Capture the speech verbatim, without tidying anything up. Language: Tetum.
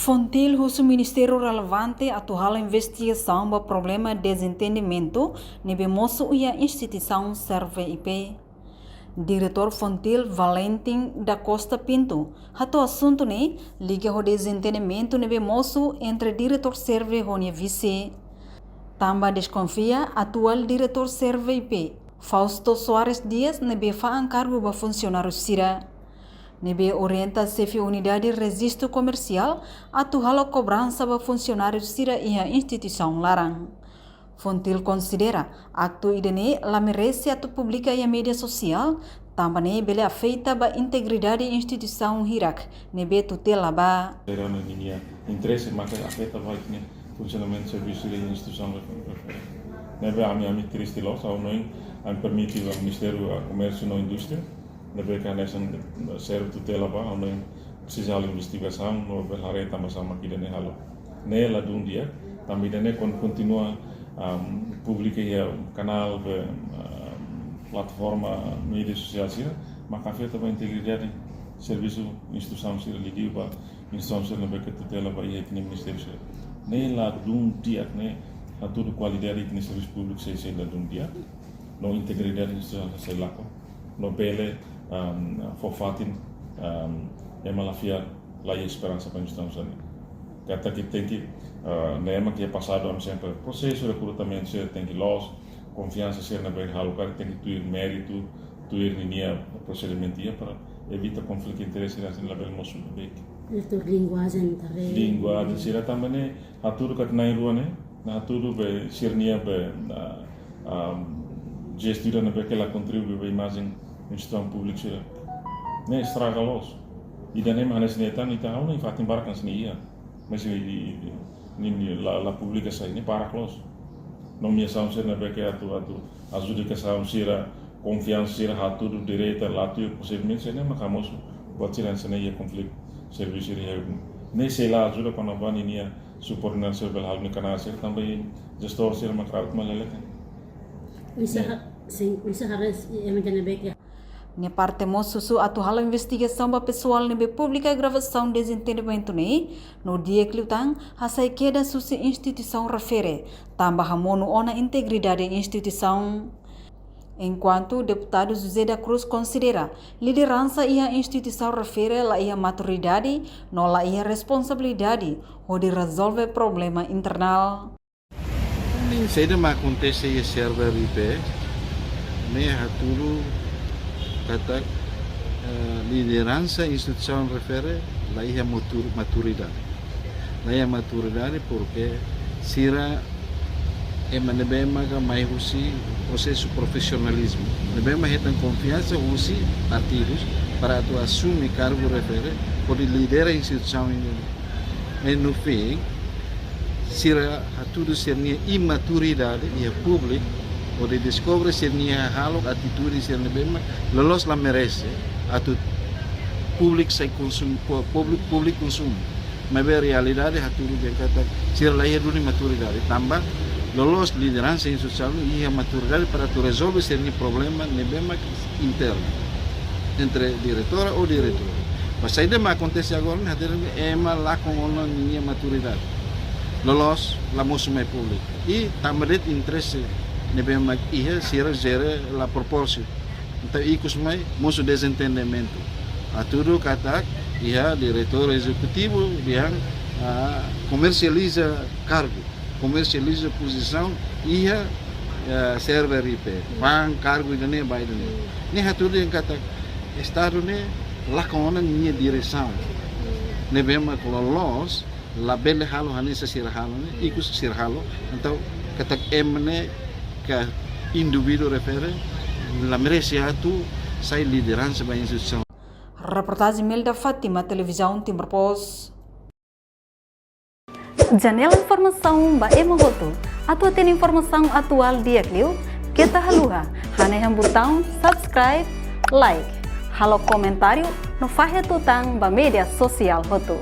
FONGTIL husu ministériu relevante atu halo investigasaun ba problema dezentendimentu ne'ebé mosu iha instituisaun SERVE I P. Diretór FONGTIL, Valentin da Costa Pinto, hato'o asuntu ne'e liga ho dezentendimentu ne'ebé mosu entre diretór SERVE ho nia vise. Tanba deskonfia atuál diretór SERVE I P, Fausto Soares Dias, ne'ebé fa'an kargu ba funsionáriu sira, ne'ebé orienta xefe unidade rejistu komersiál atu halo kobransa ba funsionáriu sira iha instituisaun laran. FONGTIL konsidera aktu ida-ne'e la merese atu publika iha média sosiál, tanba ne'e bele afeta ba integridade instituisaun hirak ne'ebé tutela ba. Era na ninia interese maka afeta ba nia funsionamentu servisu de instituisaun refere. Ne'ebé ami, ami triste loos, ha'u hanoin ami permite ba Ministériu, ah, Komérsiu no Indústria, ne'ebé ke hanesan SERVE tutela ba, ha'u hanoin presiza halo investigasaun, no bele haree tanba sá mak ida-ne'e halo. Ne'e ladún di'ak, tanba ida-ne'e kon-, kontinua, am, publika iha kanál be, am, plataforma média sosiál sira, maka afeta ba integridade servisu instituisaun sira, liuliu ba instituisaun sira ne'ebé ke tutela ba iha ita-nia ministériu sira. Ne'e ladún di'ak, ne'e hatudu kualidade ita-nia servisu públiku sei, sei ladún di'ak, no integridade instituisaun sei lakon, no bele, am, fó fatin, am, ema la fiar, la iha esperansa ba instituisaun sira-ne'e. Katak tenke, ah, ne'e mak iha pasadu ami sempre prosesu rekrutamentu sira tenke loos, konfiansa sira ne'ebé halo karik tenke tuir méritu, tuir ninia prosedimentu iha para evita konflitu interese sira ne'e labele mosu bek. Itu linguajen tare. Linguajen sira tanba ne'e hatudu katak na'in-rua ne'e, ne'e hatudu be sira-nia be, ah, ah, jestu ida ne'ebé ke la kontribui ba imajen instituisaun públiku sira. Ne'e estraga loos. Ida-ne'e mak hanesan ne'e tan ita ha'u hanoin fatin barak hanesan ne'e iha. Mas i, i, i, ne'e, ne'e la, la publika sai, ne'e barak loos. Nomeasaun sira ne'ebé ke atu, atu adjudikasaun sira, konfiansa sira hatudu direta, la tuir prosedimentu sira-ne'e maka mosu buat sira hanesan ne'e iha konflitu servisu sira iha. Ne'e sei la ajuda kona-ba ninia subordinadu sira bele halo nia kanál sira, tanba iha jestór sira mak kraut mak lelek. Oinsá, ne'e, ha-, sin, oinsá haree ema ida ne'ebé ke. Nia parte mós husu atu halo investigasaun ba pesoál ne'ebé publika gravasaun dezentendimentu ne'e, no di'ak liután hasai kedas husi instituisaun refere, tanba hamonu ona integridade instituisaun. Enkuantu deputadu José da Cruz konsidera lideransa iha instituisaun refere la iha maturidade no la iha responsabilidade hodi rezolve problema internál. Nin saida mak akontese iha SERVE R I P, ne'e hatudu katak, eh, lideransa instituisaun refere la iha matur-, maturidade. La iha maturidade porque sira ema ne'ebé maka mai husi prosesu profisionalizmu. Ne'ebé mak hetan konfiansa husi partidu para atu asume kargu refere, hodi lidera instituisaun ne'e. I no fim, sira hatudu sira-nia imaturidade iha públiku, hodi deskobre sira-nia hahalok, atitude sira ne'ebé mak loloos la merese atu públiku sai konsum-, pú-, públiku, públiku konsumu. Maibé realidade hatudu dehan katak sira la iha duni maturidade. Tanba loloos lideransa instituisaun iha maturidade para atu rezolve sira-nia problema ne'ebé mak internu entre diretora ou diretór. Mas saida mak akontese agora ne'e, hatudu ema lakon ona ninia maturidade. Loloos la mosu mai públiku. I tanba de'it interese ne'ebé mak iha, sira jere la propósitu. Entaun ikus mai mosu dezentendimentu. Hatudu katak iha diretór ezekutivu dehan, ah, komersializa kargu, komersializa pozisaun iha, eh, SERVE R I P. Fa'an kargu ida-ne'e ba ida-ne'e. Ne'e hatudu dehan katak Estadu ne'e lakon ona ninia diresaun. Ne'ebé mak loloos labele halo hanesan sira halo ne'e, ikus sira halo. Entaun katak ema ne'e ka indivíduu refere la merese atu sai lideransa ba instituisaun. Reportajen Melda Fátima, Televizaun Timor Post. Janela informasaun ba ema hotu. Atu hatene informasaun atuál di'ak liu, keta haluha hanehan butaun subscribe, like, halo komentáriu no fahe tutan ba média sosiál hotu.